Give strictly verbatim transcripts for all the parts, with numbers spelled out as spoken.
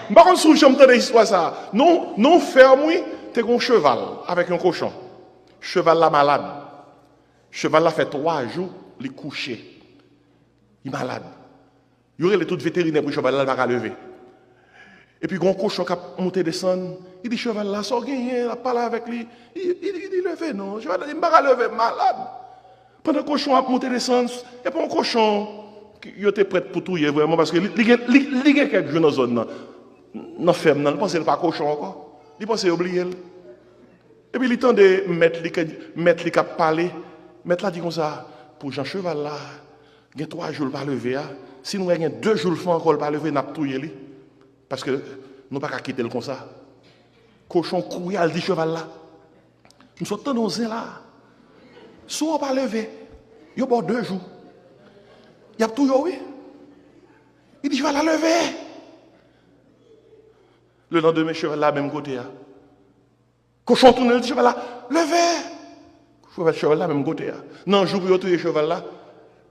M pa konn si w janm tande istwa sa a. Non, non, fèm, wi, te gen yon cheval avèk yon kochon. Cheval la malad. Cheval la fè twa jou li kouche. Li malad. Yo rele tout veterinè pou cheval la, li pa ka leve. Epi gen yon kochon k ap monte desann. Li di cheval la, "Sa w genyen?" L ap pale avèk li. Li, li, li di, "Leve non." Cheval la di, "M pa ka leve, m malad." Pandan kochon ap monte desann, epi yon kochon ki yo te prèt pou touye vrèman, paske li, li gen, li, li gen kèk jou nan zòn nan, nan fèm nan, li panse l pa kochon ankò. Li panse yo bliye l. Epi li tande mèt li, ke- mèt li k ap pale. Mèt la di konsa, "Pou jan cheval la gen twa jou l pa leve a, si nou wè gen de jou l fè ankò l pa leve, n ap touye li. Paske nou pa ka kite l konsa." Kochon kouri al di cheval la, "M sot tande yon zen la. Si w pa leve, yo ba w de jou. Y ap touye w, wi." Li di cheval la, "Leve!" Lelandemen, cheval la menm kote a. Kochon tounen, li di cheval la, "Leve!" Cheval, cheval la menm kote a. Nan jou pou yo touye cheval la,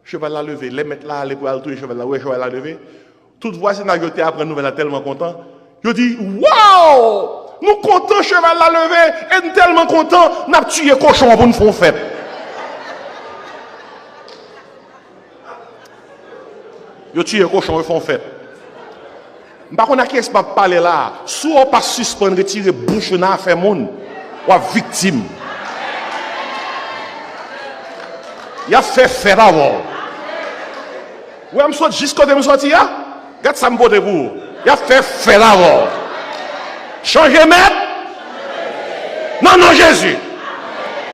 cheval la leve. Lè mèt la ale pou al touye cheval la, ou wè cheval la leve. Tout vwazinaj yo te aprann nouvèl la tèlman kontan. Yo di, "Waw! Nou kontan cheval la leve, e n tèlman kontan, n ap tiye kochon an pou n fè yon fèt." Yo tiye kochon, yo fè yon fèt. M pa konn a kiyès m ap pale la a. Si w pa sispann retire bouch ou nan afè moun, w ap viktim. Y ap fè fèt avè w. Ou wè m sot jis kote m soti a? Gad sa m pote pou ou. Y ap fè fèt avè w. Chanje mèt. Nan non Jezi.